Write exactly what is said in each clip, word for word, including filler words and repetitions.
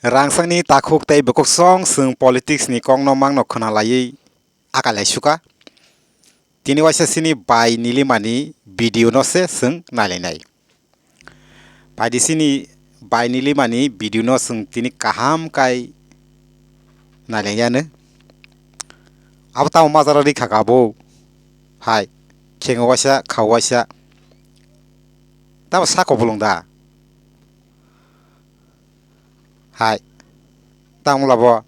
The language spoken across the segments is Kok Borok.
Rangchakni takhuk tei bukuksong chwng politics ni kokno mangno khwna laiwi akai lai suka. Tini waisa chini bai Nilimani video no se chwng nailainai. Bai di chini bai Nilimani video no chwng tini kaham kai nailainai. Abo tamo majra rikha kha bo. Hai, khengo waisa, khao waisa. Tamo sako bolong da. Hai. Tamo labo.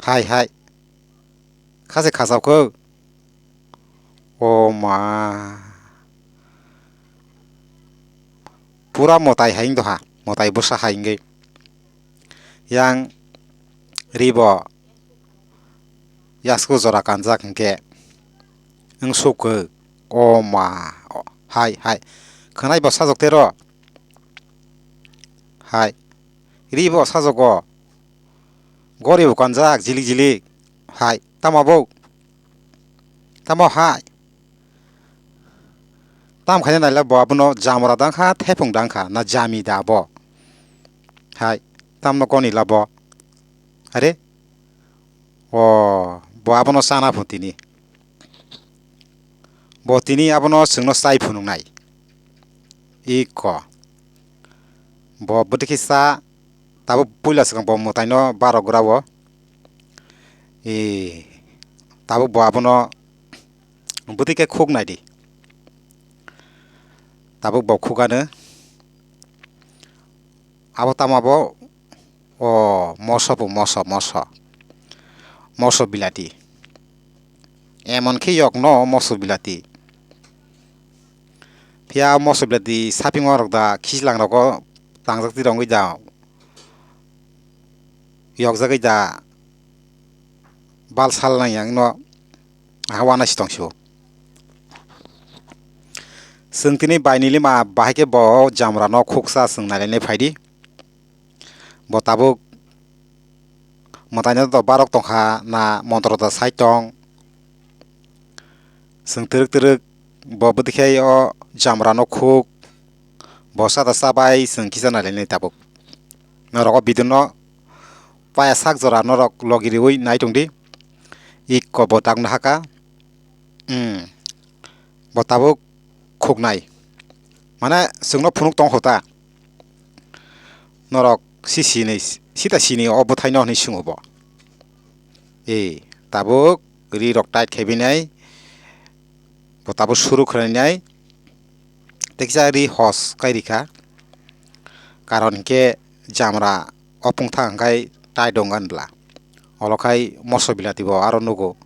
Hai, hai. Khase khasao kho. O ma. Pura motai hai wng doha. Motai bwsa hai wngwi. Yang ribo. Yasku jora kanjak hwnkhe. Wng suk kho. O ma. Hai, hai. Khwnai bo sajok tero. Hai. Ri bo sajogo. Gori bo kanjak jilik jilik. Hai. Tamo bo. Tamo hai. Tam khaina naila bo abono jamra dangkha, thepung dangkha, na jami da bo. Hai. Tamno goni la bo. Are. O, bo abono chana phu tini. Bo tini abono chwngno chai phunuknai. Iko. Bo bwtwi khe cha, tabuk puila swkang bo mwtaino barok gra o. E, tabuk bo abono bwtwi khe khuk nai di. Tabuk bo khuk ano. Abo tamo abo? O moso bo, moso, moso. Moso bilati. Emon khe yok no moso bilati. Phiya moso bilati saping o rok da khichlang rogo tangjak ti rongwi da. Yokjagwi da. Bal sal nang yang no. Aha wana si tong si o. Chwng tini bai Nilima bahai khe bo jamra no khuksa chwng nailainai phai di. Bo tabuk mwtaino to barok tongkha na montro da sai tong. Chwng twrwk twrwk bo bwtwi khe o jamra no khuk. Bo sada chabai chwng kisa nailainai tabuk. Norok o video no paya sak jora norok logi riwi nai tong di. Ikko bo tak no haka. Hmm. Bo tabuk khuknai. Mane chwngno phunuk tong kho ta. Norok si sinwi, sita sini o bwthaino hwnwi swngo bo. E, tabuk ri rok tight khaibinai. Bo tabuk suru khwlainai. Teksa ri hos kai rikha. Karon hinkhe jamra o pungthang khai tai dong gan bla. Olo khai moso bilati bo aro nugo.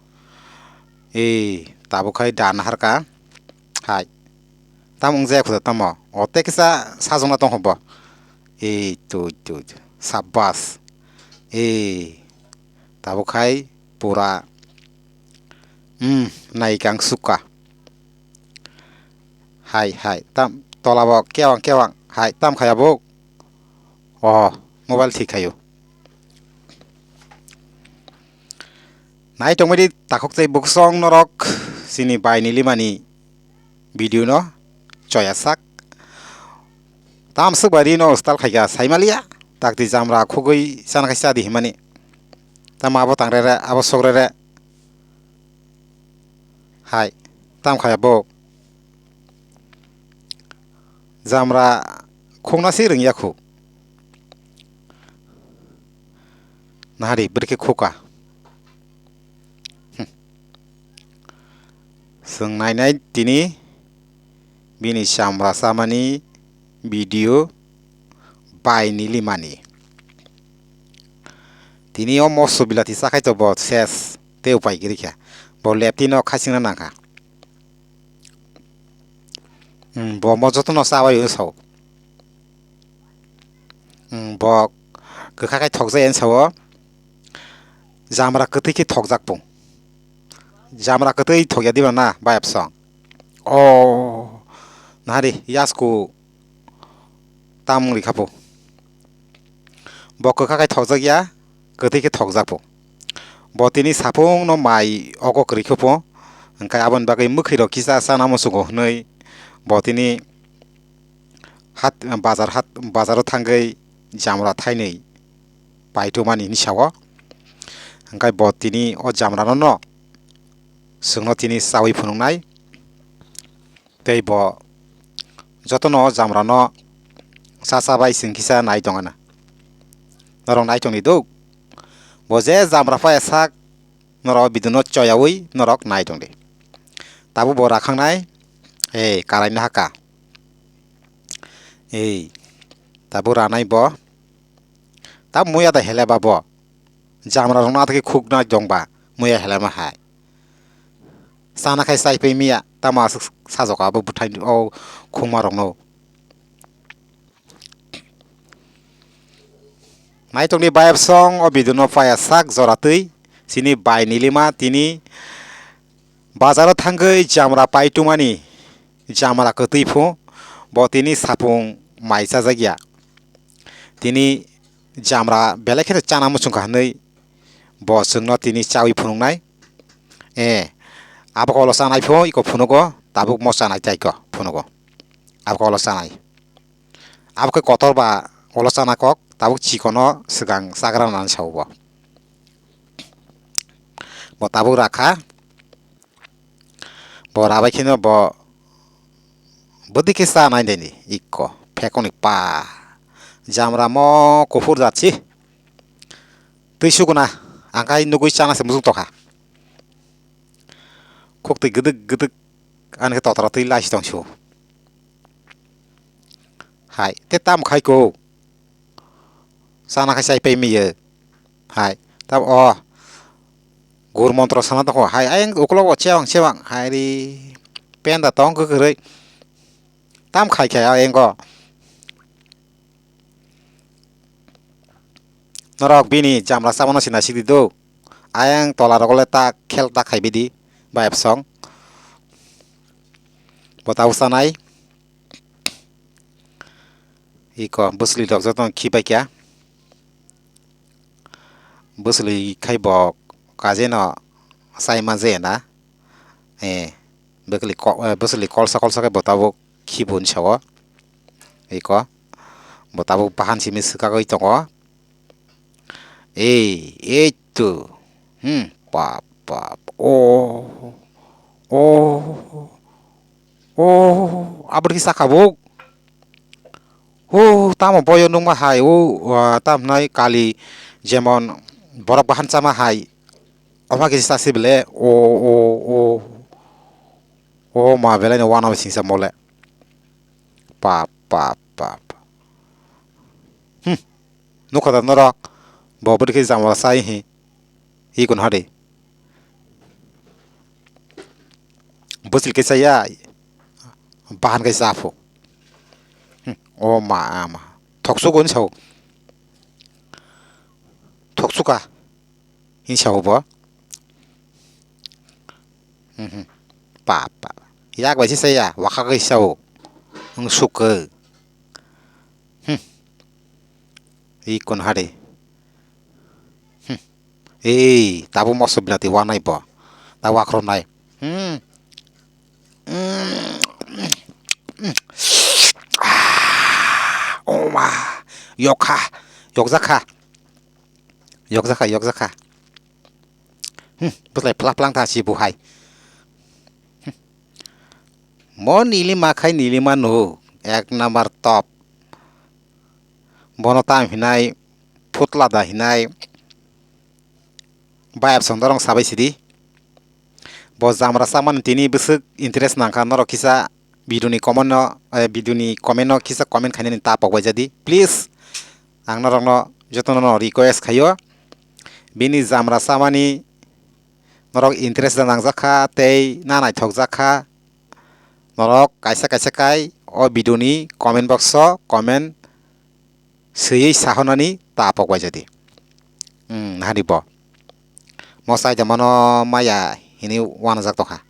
Ei, tabuk khai dan harka. Hai. Tam wng jaya khuda tamo. O tei kisa sajongna tong kho bo. Ei, tu, tu, tu. Sabbas. Ei, tabuk khai pura. Hmm, nai kang sukha. Hai, hai. Tam, tola bo kewang, kewang. Hai, tam khaya bo. O, mobile thik khayo. Nai tongmani takhuk tei buksong norok chini bai Nilimani video no choya sak. Tam swk bai ri no style khaika saimaliya. Takti jamra khugui sana khai sadi himani. Tam abo tangrere, abo sogrere. Hai, tam khaya bo. Jamra khukna si rwngya khu. Nahari, bwrwi khe khuka. Hmm. Chwng nainai tini bini chamra chamani video bai Nilimani. Tini o moso bilati chakhai to bo ses tei upai kwrwi kha. Bo leptino khachingna nangkha. Hmm, bo mo jotono chabai hwnwi sao. Hmm, bo kwkha khai thokjai hwnwi sao. Jamra kwtwi khe thokjak pung. Jamra kwtwi thokya diba na, bayapsong. O, nahari, yasku tamung rikha pung. Bo kwkha khai thokjak ya, kwtwi khe thokjak pung. Bo tini sapung no mai ogo kwrwi khe pung. Hwnkhe aboni bagwi mwkhwi rok kisa chana muchungo hwnwi bo tini hat, bazar hat, bazaro thangwi jamra thainwi paitumani hinwi sao. Hwnkhe bo tini o jamrano no chwngno tini chaui phunuknai. Tei bo jotono o jamrano cha cha bai chwng kisa nai tongana. Norok nai tongdi do. Bo je jamra phai sak norok video no choyaui norok nai tongdi. Tabuk bo rakhangnai, ei, karaina haka. Ei, tabuk ranai bo. Tab muya da hele ba bo. Jamra rokno athake khukna jongba muya hele ma hai. Sana khai sai pe miya, tamo aswk sajok abo bwthai o khungma rokno. Nai tongdi bayap song o video no paya sak jora twi. Chini bai Nilima tini bazaro thangwi jamra pai tumani, jamra kwtwi phu bo tini sapung mai chajak ya. Tini jamra belai kheno chana muchung kha hwnwi bo chwngno tini chaui phunuknai. Eh, abo kolo chanai phu iko phunugo, tabuk mo chanai tai ko phunugo. Abo kolo chanai. Abo khe kotor ba olo chana kok, tabuk chikono swkang chagra nani sao bo. Bo tabuk rakha. Bo rabai kheno bo bwdwi khe cha nai deni ikko phekoni pa. Jamra mo kuphur jat si. Twi suguna, ang khai nugui chana se muchung tokha. Khuk twi gwdwk gwdwk ani khe totra twi lai si tong si o. Hai, te tam khai ko. Chana khai chai pai miyo. Hai, tab o. Gur montro sana tongkho. Hai, ayang ukolog o chewang chewang. Hai ri. Penda tong kwkhwrwi. Tam khai khai ayang go. Norok bini jamra chamano sina sikdi do. Ayang tola rogole ta khel ta khai bidi. Bayap song. Bo tabuk chanai. Iko bwsli rok jotono khibai kha. Bwsli khai bo kajeno sai manje na. Eh, bwsli ko-, eh, bwsli kolsa kolsa khe bo tabuk khibo hinwi sao. Iko bo tabuk bahan simi swkagwi tongo. Ei, ei to. Hmm, pap, pap. Oh. Oh. Oh, aboni kisa kha bo. Oh, tamo boyo nungma hai. Oh, ah, tam hnai kali jemon borok bahan chama hai. Omo kisa si bele. Oh, oh, oh. Oh, ma belai no wana singsa mole. Pap, pap, pap. Hmm. Nukha da norok. Bo bwrwi khe jamala sai hi. Hi kun hari. Bwsli khe chaya. Bahan khe chaphu. Hmm. O ma, ama. Thoksugo ni sao. Thoksuka. Hin sao bo. Mhm. Pa, pa. Yak bai si saya, wakha kai sao. Ang suk. Hmm. I kon hari. Hmm. Ei, tabu moso bilati wanai bo. Ta wakrom nai. Hmm. Mm. Mm. Ah, oma. Yokha. Yokjakha. Yokjakha, yokjakha. Hmm, bwslai phlak plang ta si bo hai. Hmm. Mo Nilima khai Nilima no, ek number top. Bono tam hinai, phutla da hinai. Bayap song dorong sabai sidi. Bo jamra samani tini bwswk interest nangkha norok kisa video ni comment no, eh, video ni comment no kisa comment khainani ta pok bai jadi. Please, ang norokno jotono no request khaio. Bini jamra samani norok interest da nangjak kha tei na naithok jak kha. Norok kaisa kaisa kai o video ni comment box o comment swiwi sahonani ta pok bai jadi. Hmm, hani bo. Mo sai da mano maya hini wanajak tokha.